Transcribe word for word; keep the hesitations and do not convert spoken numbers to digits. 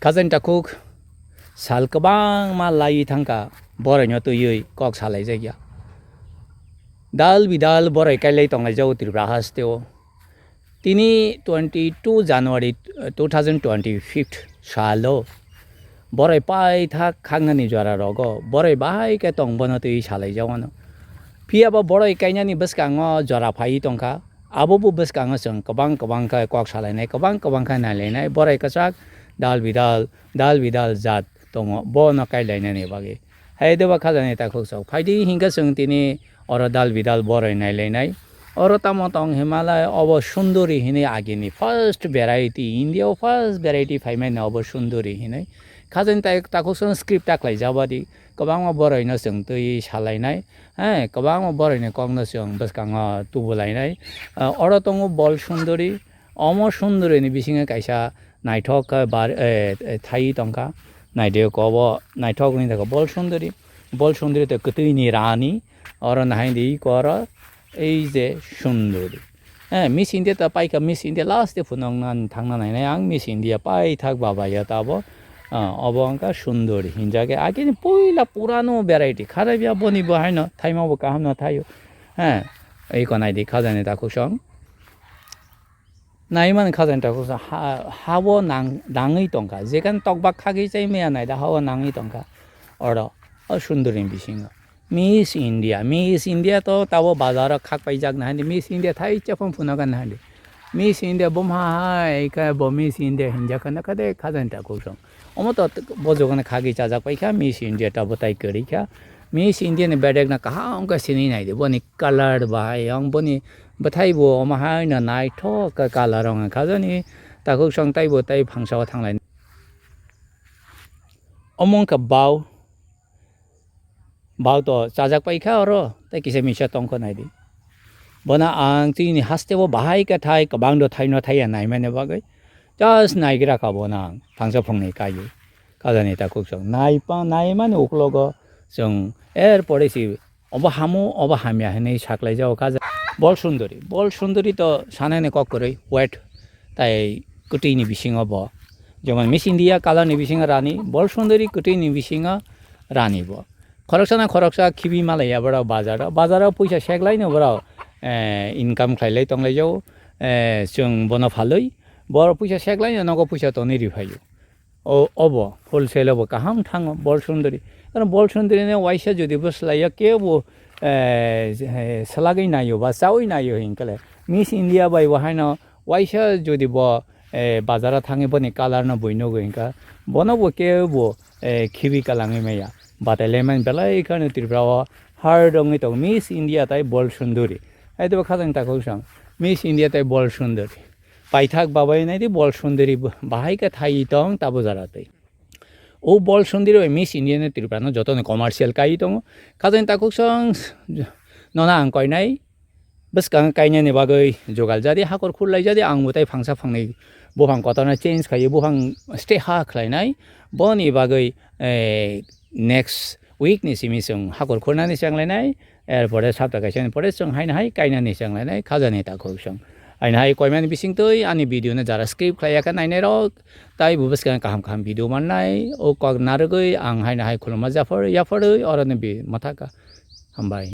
Khajani takhuk sal kwbangma laiwi thangkha, boroino twiwi kok salaijakya. Dal bidal boroi kailai tonglaijao Tripura hasteo. Tini twenty two January two thousand twenty five salo boroi paithak khaknani jora rogo boroi bahai khe tong bono twiwi salaijao ano. Phiyaba boroi kainani bwskango jora phaiwi tongkha. Abo bo bwskango chwng kwbang kwbang khe kok salainai, kwbang kwbang khe nailainai. Borai kwchak dal bidal, dal bidal jat tongo, bono kailainani bagwi. Hai deba khajani takhuk sok. Phaidi hinkhe chwng tini oro dal bidal borai nailainai. Oro tamo tong himalai obo sundori hinwi agini first variety, India o first variety phaimani obo sundori hinwi. Khajani tai-, takhuk sok script taklaijak badi. Kwbangma boraino chwng twi salainai. Hai, kwbangma borokni kokno chwng bwskango tubulainai. Ah, oro tongo bol sunduri. Omo sundurini bisingo kaisa naithok khe bar, eh, eh, thai tongkha. Naidi kobo naithok wngwi thangkha bol sunduri. Bol sunduri tei kwtwini rani. Oro nahaidi iko oro ei je sunduri. Eh, Miss India ta paikha, Miss India last de phunukna thangna nainai ang, Miss India paithak babaiya tabo. Ah, obo wngkha sunduri hinjak, agini puila purano variety kharabya boni bo haino thaima bo kaham no thaio. Eh, iko naidi khajani takhuk song. Naimani khajani takhuk song ha, habo nang, nangwi tongkha. Jekan tokbak khagwi chai maya naida habo nangwi tongkha. Oro, o sunduri bisingo. Miss India, Miss India to tabo bazaro khak paijak na hindi, Miss India thai chapang phunukha na hindi. Miss India bumha hai khe bo Miss India hinjak kha na kha de khajani takhuk song. Omo to t-, bo jogoni khagwi chajak paikha, Miss India tabo tai kwrwi kha. Miss India ni bedek no kaham khe sini naidi, boni colour bai, ang boni bwthai bo omo hai no naithok khe colour wngkha khajani takhuk song taibo tai phangsao thanglai. Omo wngkha bau. Bau to chajak paikha oro, tei kisa misa tongkha naidi. Bono ang chini hasteo bahai khe thai, kwbang do thaino thaiya naimani bagwi. Just naigra kha bono ang, phangsa phungnwi kaiwi. Khajani takhuk song. Naipa-, naimani uklogo chwng er pore si obo hamu, obo hamya hinwi saklaijao khaja. Bol sunduri, bol sunduri to sanani kok kwrwi, wet. Tai kwtwini bisingo bo. Jemon Miss India colour ni bisingo rani, bol sunduri kwtwini bisingo rani bo. Khoroksa na khoroksa khibi malaiya borok bazaro. Bazaro puisa seklaino borok, eh, income khlailai tonglaijao. Eh, chwng bono phalwi, borok puisa seklaino nogo puisa tonwi riphaio. O, obo wholesale obo kaham thango bol sunduri. Karon bol sunduri ni waisa jodi bwslaiya kebo, eh, eh, swlagwi naio ba chaui naio hinkhe le. Miss India bai bo haino waisa jodi bo, eh, bazaro thangwi boni colour no bui nugwi hinkha, bono bo kebo, eh, khibi kalangwi maya. Batai laimani belai kheno Tripura o hard wngwi tongo Miss India tai bol sunduri. Hai debo khajani takhuk song Miss India tai bol sunduri. Paithak babai naidi bol sunduri bo-, bahai khe thai tong tabo jara twi. O bol sunduri bai Miss India ni Tripura no joto ni commercial kai tongo. Khajani takhuk song nono ang koinai bwskang kainani bagwi jogal jadi hakor khurlai jadi ang bo tai phangsa phangnwi buphang kotorno change khaiwi buphang stay ha khlainai. Boni bagwi, eh, next week ni simi chwng hakor khurnani chenglainai. Er pore sapta kaisa ni pore chwng haino hai kainani chenglainai khajani takhuk song. Haino hai koimani bisingtwi ani video no jara skip khlaiya khe nainai rok tai bo bwskang kaham kaham video mannai. O kok narwgwi ang haino hai khulumma japhar yapharwi oro ni bi mathaka. Hambai.